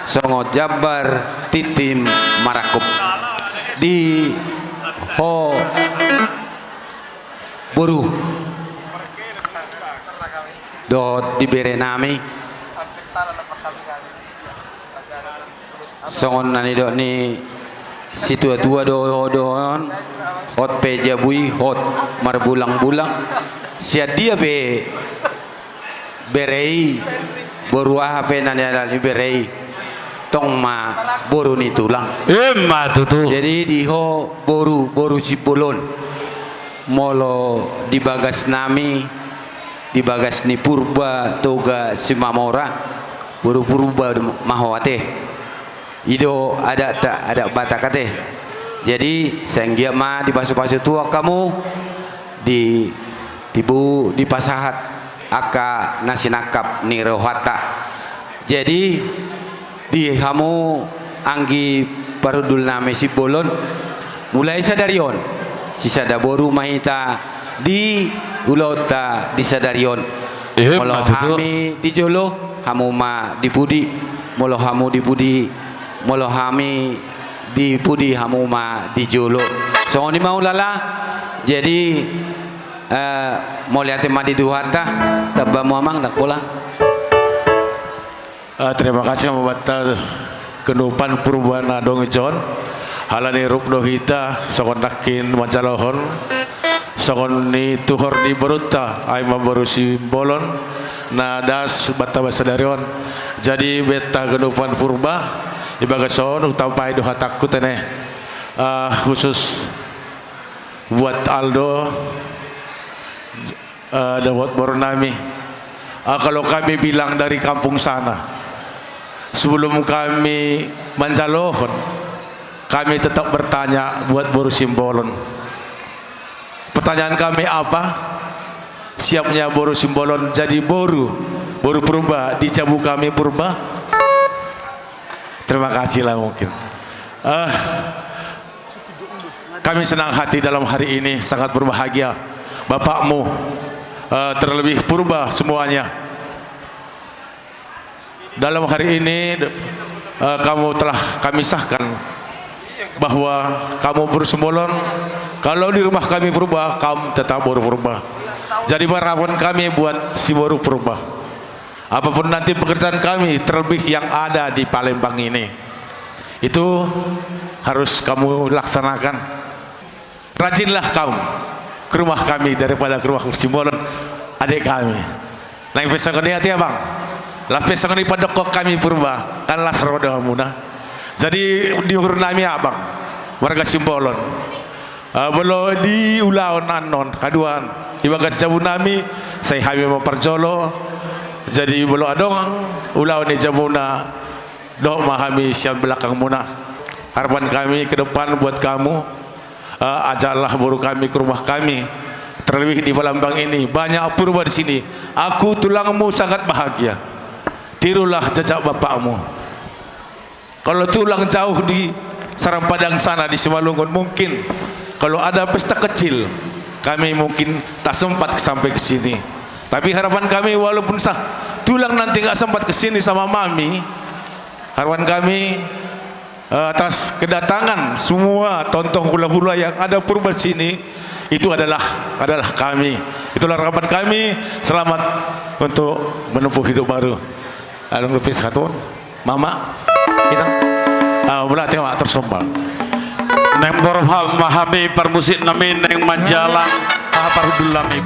songon jambar tintin marangkup. Di ho boru dohot di berenami. Songon na nidok ni situa-tua do, do on, hot pe jabu i, hot marbulang-bulang. Sian dia pe bere i, boru aha pe na nialap ni bere i, tong ma boru ni tulang. Ima tutu. Jadi di ho boru, boru Simbolon. Molo di bagasnami, di bagas ni Purba Toga Simamora, boru Purba ma ho ate. I do adat, adat Batak ate. Jadi sai anggiat ma dipasu-pasu Tuhan hamu, ditibu, dipasahat angka na sinangkap ni rohanta. Jadi di hamu anggi parhundulnami Simbolon, mulai sadari on sisada boru ma hita di ulaonta di sadari on. Ima tutu. Molo hami di jolo, hamu ma di pudi. Molo hamu di pudi, molo hami di pudi, hamu ma di jolo. Songon i ma ulala. Jadi, eh, mauliate ma di Tuhanta. Tamba ma amang, ndang pola. Eh, terima kasih ma Amanta Ganupan Purba na adong i jo on. Ala ni rup do hita songon nangkin manjalohon songon ni tuhor ni borunta, ai ma boru Simbolon, na das banta ba sadari on. Jadi Amanta Ganupan Purba, di bagas on hutampahon do hatangku tene, eh, khusus buat Aldo, eh, dohot borunami. Eh, kalau kami bilang dari kampung sana, sebelum kami manjalohon, kami tetap bertanya buat boru Simbolon. Pertanyaan kami apa? Siapnya boru Simbolon jadi boru, boru Purba di jabu kami Purba? Terima kasih lah mungkin. Eh, kami senang hati dalam hari ini, sangat berbahagia. Bapakmu, eh, terlebih Purba semuanya. Dalam hari ini, eh, kamu telah kami sahkan bahwa kamu boru Simbolon, kalau di rumah kami Purba, kamu tetap boru Purba. Jadi harapan kami buat si boru Purba, apapun nanti pekerjaan kami, terlebih yang ada di Palembang ini, itu harus kamu laksanakan. Rajinlah kamu ke rumah kami daripada ke rumah Simbolon, adik kami. Laos pe songon i ate abang. Laos pe songon i pandok kami Purba, kan las roha hamuna. Jadi di uhur nami abang, warga Simbolon, eh, molo di ulaon annon haduan, di bagas jabu nami, sai hami ma parjolo. Jadi molo adong ulaon ni jabuna, dohot ma hami sian belakangmuna. Harapan kami ke depan buat kamu, eh, ajaklah boru kami ke rumah kami. Terlebih di Palembang ini, banyak Purba di sini. Aku tulangmu sangat bahagia. Tirulah jejak bapakmu. Kalau tulang jauh di Sarang Padang sana, di Simalungun, mungkin kalau ada pesta kecil, kami mungkin tak sempat sampai ke sini. Tapi harapan kami, walaupun sah, tulang nanti nggak sempat ke sini sama mami, harapan kami, eh, atas kedatangan semua tontong hula-hula yang ada Purba sini, itu adalah, adalah kami. Itulah harapan kami. Selamat untuk menempuh hidup baru. Adong dope sahat on, mama, inang. Ah, mauliate ma, tersombang. Naeng boru ma hami parmusik nami, naeng manjalang, ah, parhundul nami.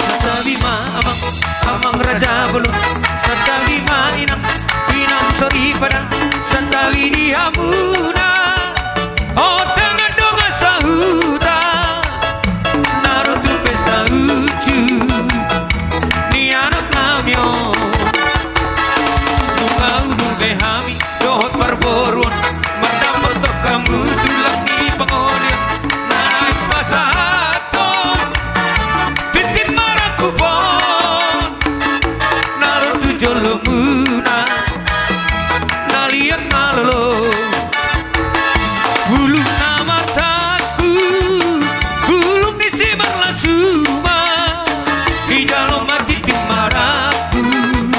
Santabi ma amang, amang raja bolon. Santabi ma inang, inang soripada. Santabi di hamuna, o dongan-dongan sahuta, na ro tu pesta uju ni anak nami on. Nunga udur be hami dohot parboruon, mardamot do hamu tulang ni pangoli on, na naeng pasahathon tintin marangkup on, na ro tu jolomuna, na liat na lolo. Bulung na martangku, bulung ni simarlasuma, dijalo ma tintin marangkup,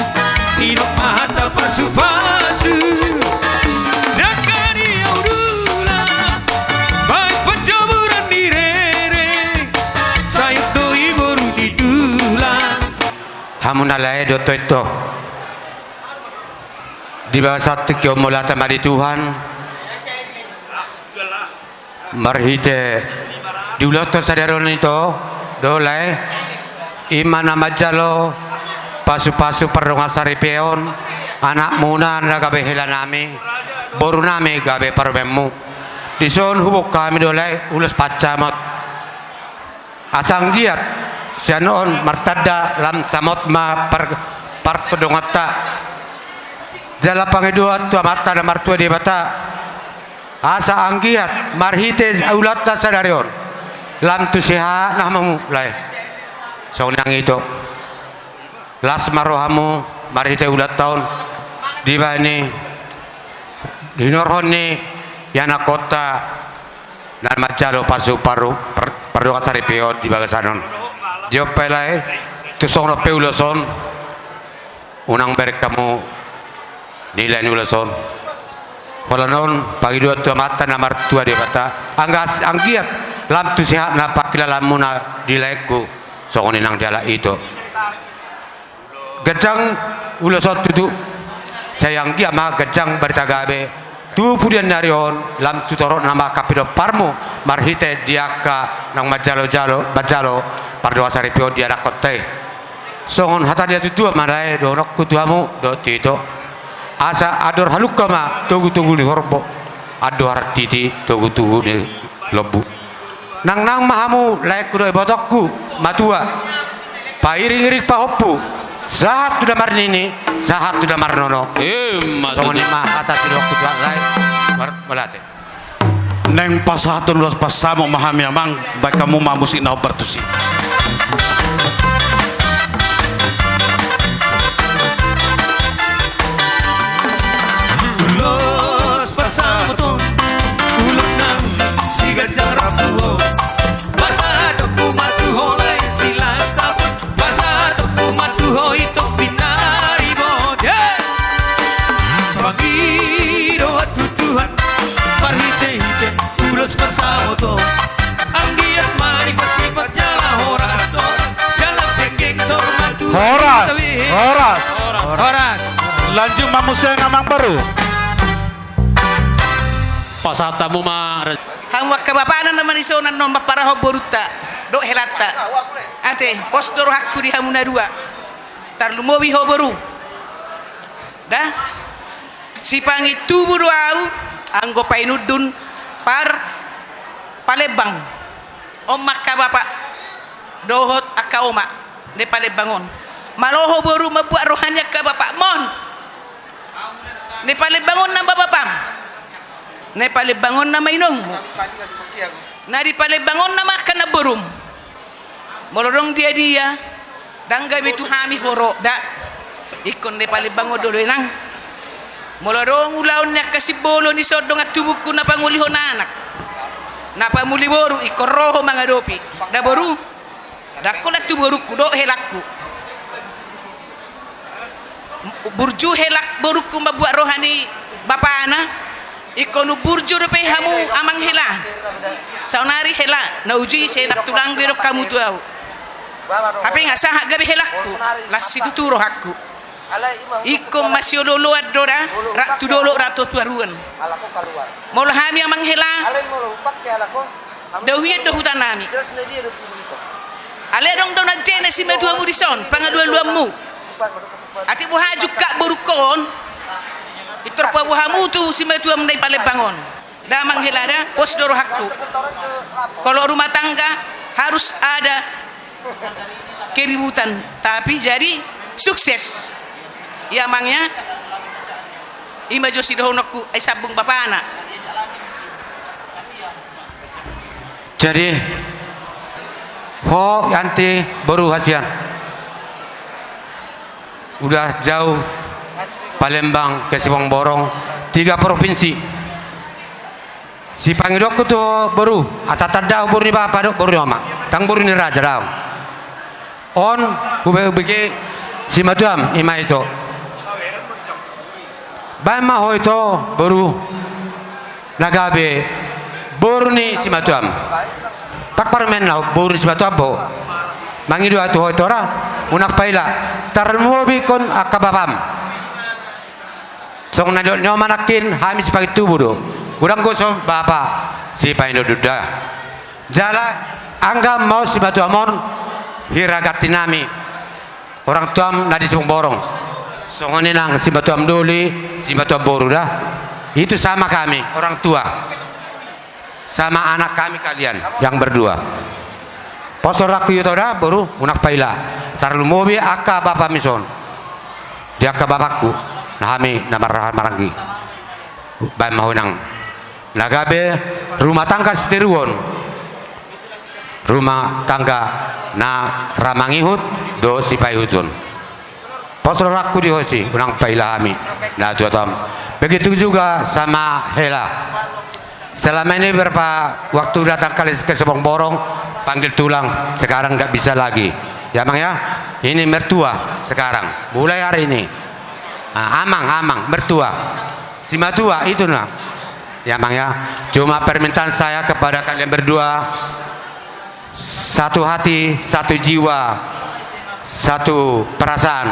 didok ma hata pasu-pasu. Dangka ni ahu tulang, baen panjaburan ni rere, sai do i boru ni tulang. Hamuna lae, dohot ito. Di bagasan tingki on mauliate ma di Tuhan. Marhite di ulaonta sadari on ito, do lae, i ma na manjalo pasu-pasu pardongan saripeon, anakmuna na gabe hela nami, boru nami gabe parumaenmu. Dison huboan hami do lae ulos pansamot. Asa anggiat sian on martanda lam samot ma par-, partondonganta. Jala pangidoan tu Amanta na martua Debata, asa anggiat marhite ulaonta sadari on, lam tu sehat na hamu lae. Songon i nang ito. Las ma rohamu marhite ulaonta on, dibahen i, di hinorhon ni ianakkonta na manjalo pasu paru par-, pardongan saripeon di bagasan on. Jompa i lae, tung songon on pe ulos on, unang bereng hamu nilai ni ulos on. Holan on pangidoan tu Amanta na martua Debata, angga-, anggiat lam tu sehat na pangkilalaanmuna di laengku, songon i nang jala ito. Ganjang ulos on tutu. Sai anggiat ma ganjang barita gabe tu pudian ni ari on, lam tu torop nama hapinomparmu marhite di angka naung manjalo-jalo, manjalo pardongan saripeon di anakkonta i. Songon hata ni natuatua ma lae dohononku tu hamu dohot tu ito. Asa andor halumpang ma togutogu ni horbo, andor hatiti togutogu ni lombu. Nangnang ma hamu laengku dohot ibotongku matua, pairingiring pahompu, sahat tu na marnini, sahat tu na marnono. Ima tutu. Songon i ma hata sidohononku tu lae. Mar-, mauliate. Naeng pasahathon ulos pansamot ma hami amang, baen hamu ma musik na hombar tusi. Ulos pansamot on, ulos na si ganjang rambu on. Pasahatonku ma tu ho lae silas saput, pasahatonku ma tu ho ito pinaribot. Hei! Pangi Lanjut ma muse, amang boru. Pasahat hamu ma. Hamu angka bapana na manisonan on, mamparahon borunta dohot helanta. Ate, pos do rohangku di hamu na dua. Tarlumobi ho boru. Da. Sipangintubu do ahu, anggo painundun par Palembang. On ma angka bapa dohot angka oma ni Palembang on. Malo ho boru mambuat roha ni angka bapam on. Ni Palembang on nama bapam. Ni Palembang on nama inongmu. Na di Palembang on nama angka namborum. Molo adong dia-dia, ndang gabe tu hami ho ro, da. Ingkon ni Palembang on do, do inang. Molo adong ulaon ni angka simbolo ni son dongan tubungku na pangolihon anak, na pamuli boru, ingkon ro ho mangadopi. Da boru, ndang holan tu borungku dohot helangku. Burju hela borungku mambuat roha ni bapana, ingkon umburju dope hamu amang hela. Saonari hela, na uju i sai na tulang do hamu tu ahu. Hape nga sahat gabe helangku, las situtu rohangku. Ingkon masiolo-oloan do da, rap tu dolok rap tu toruan. Molo hami amang hela, daohian do huta nami. Alai adong do na jei na simatuamu dison, pangalualuanmu. Atik boha jungkat borungkon, pintor paboa hamu tu simatuam na di Palembang on. Da amang hela da, pos do rohangku. Kalau rumah tangga harus ada keributan, tapi jadi sukses. Ya amang ya. I ma jo sidohononku, ai sambung bapana. Jadi, ho, Yanti, boru hasian. Udah jauh Palembang ke Simorang Borong, tiga provinsi. Sipangidoonku tu boru, asa tanda ho boru ni bapa dohot boru ni oma, ndang boru ni raja, daong. On, hubege, hubege simatuam, i ma ito. Baen ma ho ito, boru, na gabe boru ni simatuam. Ndang parumaenna boru ni simatuam ho. Mangido ahu tu ho ito da, unang paila. Tarlumobi ingkon angka bapam. Songon na nidok ni oma nangkin, hami sipangintubu do. Godang do son bapa, sipangido do da. Jala anggo ma on simatuam on, hira ganti nami. Orang tuam na di Simorang Borong. Songon i nang simatuam doli, simatuam boru da. Itu sama kami, orang tua. Sama anak kami kalian yang berdua. Pos rohangku ito da, boru, unang paila. Tarlumobi angka bapam dison. Di angka bapangku, na hami na marhaha maranggi. Baen ma ho inang. Na gabe rumah tangga sitiruon. Rumah tangga na ra mangihut dohot sipaihuton. Pos rohangku di ho disi, unang paila hami, na tuatua. Begitu juga sama hela. Selama ini berapa waktu datang kali ke Simorang Borong, panggil tulang, sekarang nggak bisa lagi. Ya, Mang, ya? Ini mertua sekarang, mulai hari ini. Ah, amang, amang, mertua. Simatua itu, nah. Ya, Mang, ya. Cuma permintaan saya kepada kalian berdua, satu hati, satu jiwa, satu perasaan.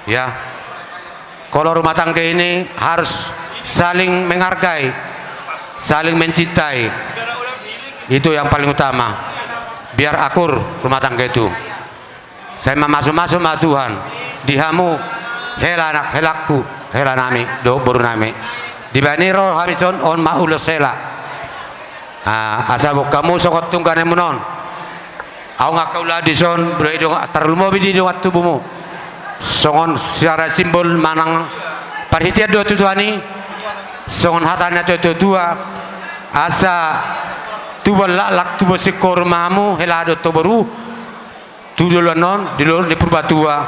Ya. Kalau rumah tangga ini harus saling menghargai, saling mencintai. Itu yang paling utama. Biar akur rumah tangga itu. Sai mamasumasu ma Tuhan di hamu, hela anak, helangku, hela nami, dohot boru nami. Dibaen i ro hami dison, on ma ulos hela. Ah, asa boi hamu songon tungganemuna on. Ahu nga angka ulaon dison, molo i do tarlumobi di dongan tubumu. Songon secara simbol manang parhitean do tu Tuhan i. Songon hata ni natuatua, asa tubuan laklak tubuan singkoru ma hamu, hela dohot boru. Tu joloan on, di dolok ni Purbatua.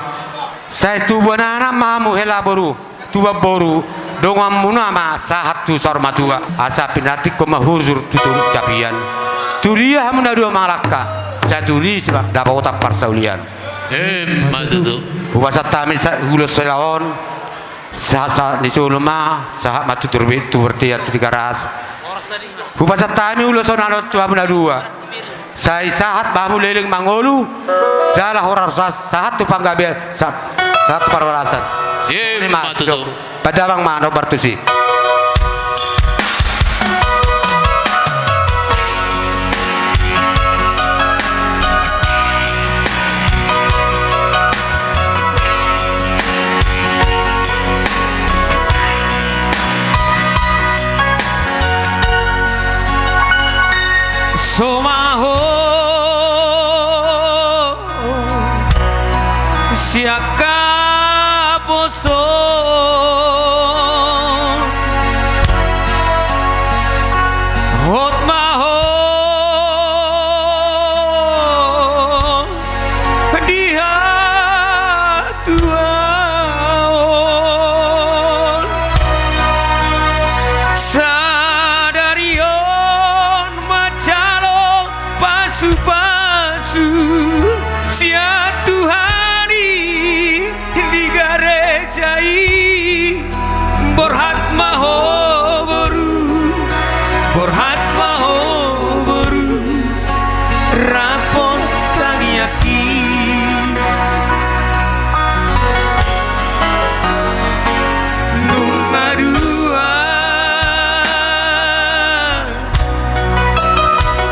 Sai tubuan anak ma hamu hela boru, tubuan boru, donganmuna ma sahat tu saur matua. Asa pinantikhon ma hujur tu Toru Tapian. Tu dia hamu na dua mangalangka, sai tu dia ma dapotan parsaulian. Emma tutu. Hupasahat hami sa-, ulos hela on, sahat-sahat ni solu ma, sahat ma tu Torbet, tu Bontean, tu Tigaras. Hupasahat hami ulos on, adong tu hamu na dua. Sai sahat ma hamu leleng mangolu, jala horas sa-, sahat tu panggabean, sa-, sahat tu parhorasan. Ima tutu. Pandamang ma na hombar tusi. Somaho sian haposo. Hot ma ho di hatuaon. Sadari on manjalo pasupasu sian Tuhan i di gareja i. Borhat ma ho boru, borhat ma ho boru, rapot tangiang i. Nunga dua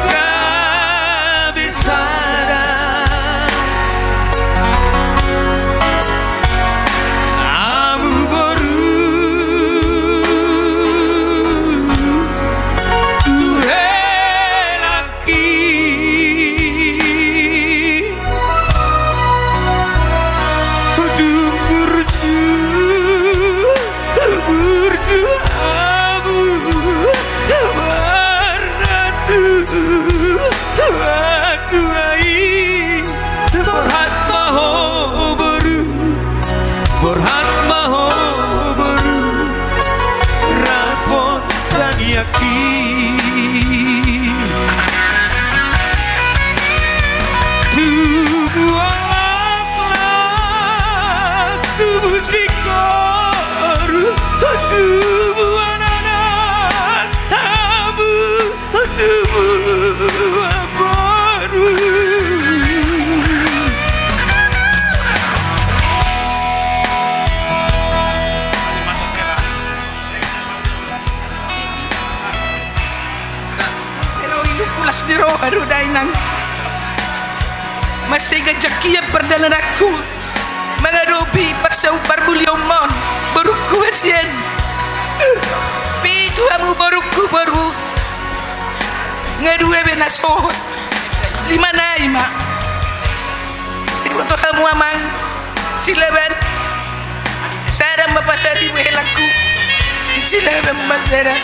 gabe sada hamu boru tu helangki. Tung burju, burju hamu marnatu. Aduh, ai. Borhat ma ho boru, borhat ma ho boru, rapot tangiang i. Tubu anak, tubu singkoru, tubu anak, abu. Las ni roha do dainang. Mansai ganjang hian pardalananku mangadopi parsauliaon on, borungku hasian. Pitu hamu borungku boru. Nga dua be na sohot. Lima nai ma. Siboto hamu amang Silaban. Sada ma pasaribu helangku. Silaban ma sada.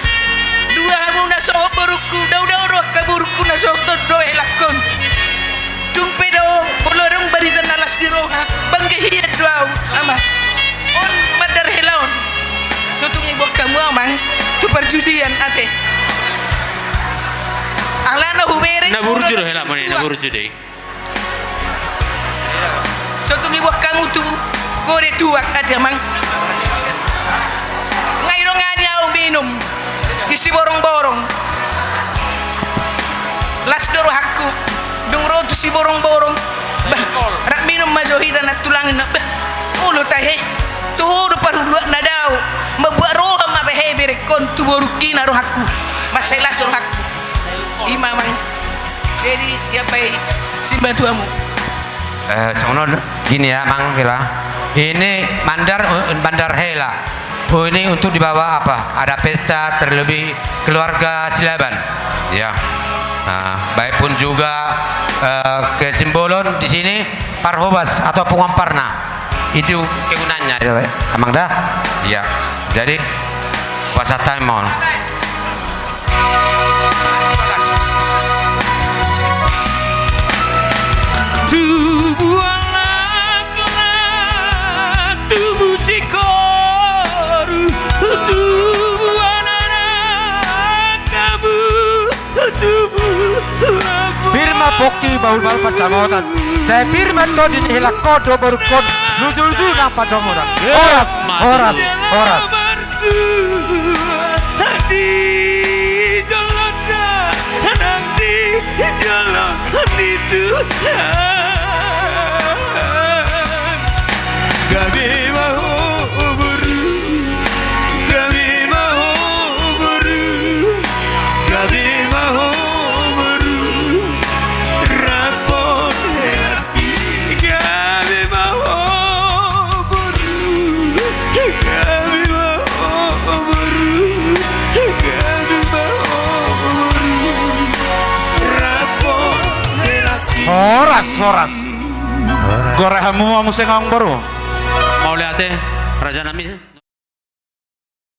Dua hamu na sohot borungku. Daudau do angka borungku na sohot on do helangkon. Tung pe do molo adong barita na las ni roha, bangga hian do au, amang. On mandar hela on. So tung iboan hamu amang tu parjudian ate. Alana hubereng. Na burju do hela mone, na burju do i. So tung iboan hamu tu gode tuak ate, amang. Nga i do nga ni au minum di Siborongborong. Las do rohangku. Dung ro tu Siborongborong, bah, rap minum ma jo hita na tulang na, bah. Olo tahe. Tu ho do parhuluan na dao. Mambuat roha ma behe berengkon tu borungki na rohangku. Mansai las rohangku. Ima amang. Jadi, ya pai, simbatuamu. Eh, songon on, gini ya, Mang, kira. Ini mandar, eh, mandar hela. Oh, ini untuk dibawa apa? Ada pesta, terlebih keluarga Silaban. Ya. Nah, baik pun juga, eh, ke Simbolon di sini, parhobas atau punguan parna. Itu kegunaannya, ya, Amang, dah? Iya. Jadi, puasa time on. Tubu anak, tubu singkoru, tubu anak, abu, tubu, tubu. Pir ma pongki bahul-bahul pansamotan. Sai pir ma tondi ni helangkon dohot borungkon, luju-luju nang pandomotan. Horas, horas, horas. Di jolo da, nang di jolo ni Tuhan. Gabe ma ho Horas, horas. Horas. Gore hamu ma muse, amangboru. Mauliate, raja nami.